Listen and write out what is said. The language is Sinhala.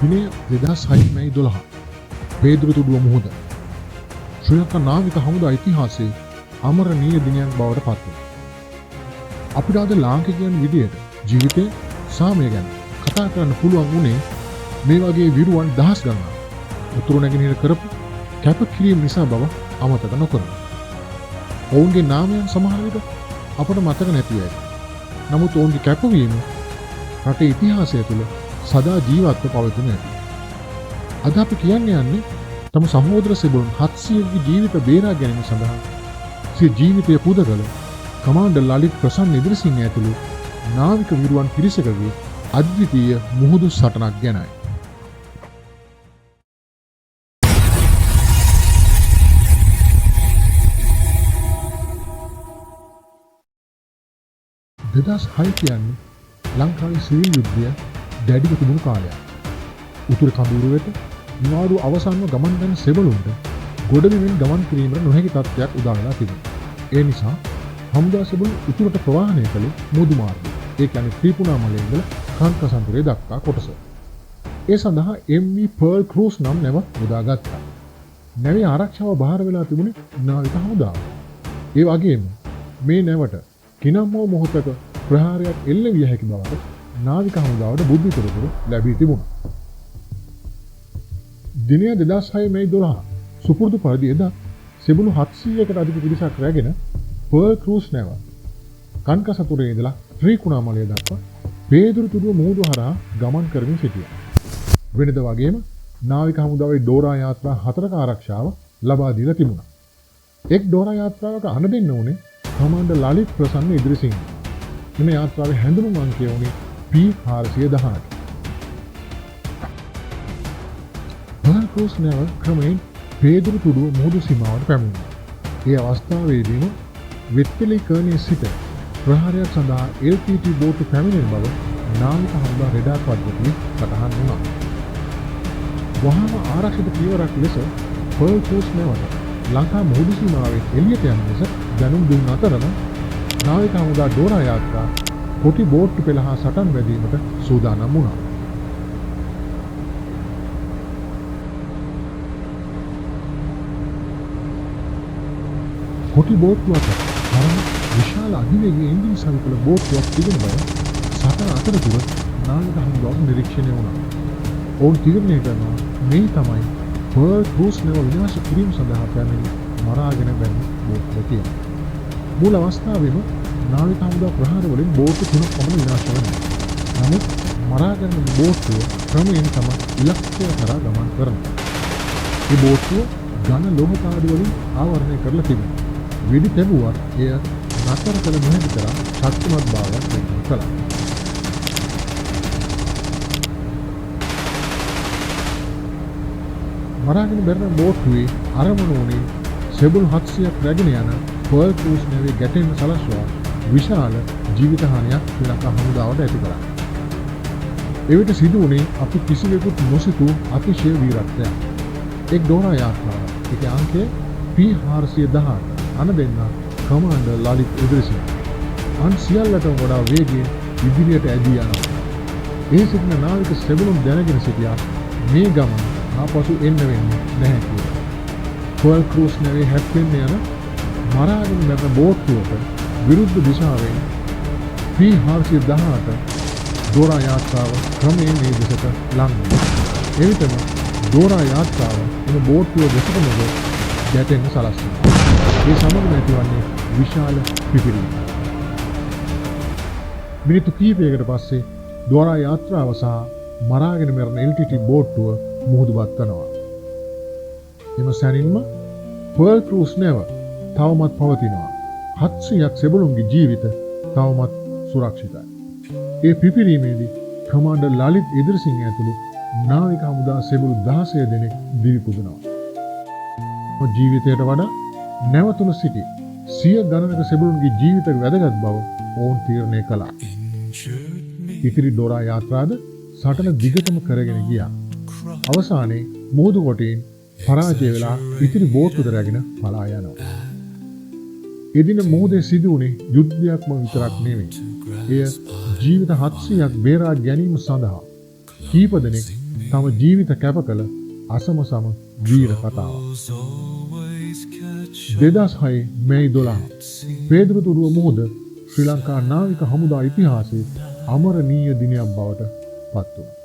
දිනය 2006 මැයි 12 පේදුරු තුඩුව මුහුද ශ්‍රී ලංකා නාවික හමුදා ඉතිහාසයේ අමරණීය දිනයක් බවට පත් වුණා. අපිට අද ලාංකිකයන් විදියට ජීවිතය සාමය ගැන කතා කරන්න පුළුවන් වුණේ මේ වගේ විරුවන් දහස් ගණනක් උතුරු නැගෙනහිර කරපු කැපකිරීම නිසා බව අමතක නොකරමු. ඔවුන්ගේ නාමයන් සමහර විට අපට මතක නැතිව ඇති. නමුත් ඔවුන්ගේ කැපවීම රටේ ඉතිහාසය තුළ සදා ජීවත්ව පවතිනු ඇති. අද අපි කියන්න යන්නේ තම සහෝදර සෙබළුන් 700ක ජීවිත බේරා ගැනීම සඳහා සිය ජීවිතය පුද කළ කමාන්ඩර් ලලිත් ප්‍රසන්න ඉදිරිසිංහ ඇතුළු නාවික විරුවන් පිරිසකගේ අද්විතීය මුහුදු සටනක් ගැනයි. 2006 කියන්නේ ලංකාවේ සිවිල් යුද්ධය දැඩිව තිබුණු කාලයක්. උතුර කඳවුර වෙත නිවාඩු අවසන්ව ගමන් ගන්න සෙබළුන්ට ගොඩබිමෙන් ගමන් කිරීමට නොහැකි තත්ත්වයක් උදා වෙලා තිබුණා. ඒ නිසා හමුදා සෙබළුන් උතුරට ප්‍රවාහනය කළේ මුහුදු මාර්ගය. ඒ කියන්නේ ත්‍රිකුණාමලයේ ඉඳලා කංකසන්තුරේ දක්වා කොටස. ඒ සඳහා MV Pearl Cruise නම් නැවක් යොදාගත්තා. නැවේ ආරක්ෂාව භාර වෙලා තිබුණේ නාවික හමුදාවට. ඒ වගේම මේ නැවට කිනම් හෝ මොහොතක ප්‍රහාරයක් එල්ල විය හැකි බවට නාවික හමුදාවට බුද්ධි තොරතුරු ලැබී තිබුණා. දිනය 2006 මැයි 12 සුපුරුදු පරිදි එදා සෙබළු 700කට අධික පිරිසක් රැගෙන පර්ල් ක්‍රූස් නැව කන්කසතුරේ ඉඳලා ත්‍රිකුණාමලය දක්වා පේදුරු තුඩුව මුහුදු හරහා ගමන් කරමින් සිටියා. වෙනද වගේම නාවික හමුදාවේ ඩෝරා යාත්‍රා හතරක ආරක්ෂාව ලබා දීලා තිබුණා. එක් ඩෝරා යාත්‍රාවක අණ දෙන්න උනේ කමාන්ඩර් ලලිත් ප්‍රසන්න ඉදිරිසිංහ. එම යාත්‍රාවේ හැඳුනුම් අංකය වුණේ P418. Pearl cruise නැව ක්‍රමයෙන් පේදුරු තුඩුව මුහුදු සීමාවට පැමිණුණා. ඒ අවස්ථාවේදීම වෙත්තලි කර්ණයේ සිට ප්‍රහාරයක් සඳහා LTT බෝට්ටු පැමිණෙන බව නාවික හමුදා රෙඩාර් පද්ධතියේ සටහන් වුණා. වහාම ආරක්ෂිත පියවරක් ලෙස පර්ල් ක්‍රූස් නැවට ලංකා මුහුදු සීමාවෙන් එළියට යන ලෙස දැනුම් දුන් අතරම නාවික හමුදා ඩෝරා යාත්‍රා කොටි බෝට්ටු පෙළ හා සටන් වැදීමට සූදානම් වුණා. කොටි බෝට්ටු අතර තරම විශාල අධිවේගී එන්ජින් සවි කළ බෝට්ටුවක් තිබෙන බව සටන අතරතුර නාවික හමුදාවට නිරීක්ෂණය වුණා. ඔවුන් තීරණය කරනවා මේ තමයි පර්ල් ක්‍රූස් නැව විනාශ කිරීම සඳහා පැමිණි මරාගෙන බැඳි බෝට්ටුව කියලා. මුල් අවස්ථාවේම නාවික හමුදා ප්‍රහාර වලින් බෝට්ටු තුනක් පමණ විනාශ වෙනවා. නමුත් මරාගෙන බෝට්ටුව ක්‍රමයෙන් තම ඉලක්කය කරා ගමන් කරනවා. මේ බෝට්ටුව ඝන ලෝහ තාඩු වලින් ආවරණය කරලා තිබුණා. වෙඩි තැබුවත් එය නතර කළ නොහැකි තරම් ශක්තිමත් භාවයක් පෙන්නුම් කළා. මරාගෙන බැරෙන බෝට්ටුවේ අරමුණ වුණේ සෙබළු 700ක් රැගෙන යන පර්ල් ක්‍රූස් නැවේ ගැටෙන්න සලස්වා විශාල ජීවිත හානියක් ශ්‍රී ලංකා හමුදාවට ඇති කළා. එවිට සිදු වුණේ අපි කිසිවෙකුත් නොසිතූ අතිශය වීරත්වයක්. එක් ඩෝරා යාත්‍රාවක්. ඒකේ අංකය P418 අන දෙන්න කමාන්ඩර් ලලිත් ඉදිරිසිංහ. අන් සියල්ලටම වඩා වේගයෙන් ඉදිරියට ඇදී යනවා. ඒ සිටින නාවික සෙබළුන් දැනගෙන සිටියා මේ ගමන ආපසු එන්න වෙන්නේ නැහැ කියලා. පර්ල් ක්‍රූස් නැවේ හැප්පෙන්න යන මරාගෙන මැරෙන බෝට්ටුවට විරුද්ධ දිශාවෙන් P418 ඩෝරා යාත්‍රාව ක්‍රමයෙන් මේ දෙසට ලං වෙනවා. එවිටම ඩෝරා යාත්‍රාව එම බෝට්ටුව දෙසටම ගොස් ගැටෙන්න සලස්වනවා. ඒ සමගම ඇතිවන්නේ විශාල පිපිරීමක්. මිනිත්තු කිහිපයකට පස්සේ ඩෝරා යාත්‍රාව සහ මරාගෙන මැරෙන LTT බෝට්ටුව මුහුදුබත් කරනවා. එම සැනින්ම පර්ල් ක්‍රූස් නැව තවමත් පවතිනවා. 700ක් සෙබළුන්ගේ ජීවිත තවමත් සුරක්ෂිතයි. ඒ පිපිරීමේදී කමාන්ඩර් ලලිත් ඉදිරිසිංහ ඇතුළු නාවික හමුදා සෙබළු 16 දෙනෙක් දිවි පුදනවා. ජීවිතයට වඩා නැව තුළ සිටි සිය ගණනක සෙබළුන්ගේ ජීවිත වැදගත් බව ඔවුන් තීරණය කළා. ඉතිරි ඩෝරා යාත්‍රාද සටන දිගටම කරගෙන ගියා. අවසානයේ මුහුදු කොටීන් පරාජය වෙලා ඉතිරි බෝට්ටු රැගෙන පලා යනවා. එදින මුහුදේ සිදු වුණේ යුද්ධයක්ම විතරක් නෙවෙයි. එය ජීවිත 700ක් බේරා ගැනීම සඳහා කීප දෙනෙක් තම ජීවිත කැප කළ අසම සම වීර කතාවක්. 2006 මැයි 12 පේදුරුතුඩුව මුහුද ශ්‍රී ලංකා නාවික හමුදා ඉතිහාසයේ අමරණීය දිනයක් බවට පත් වුණා.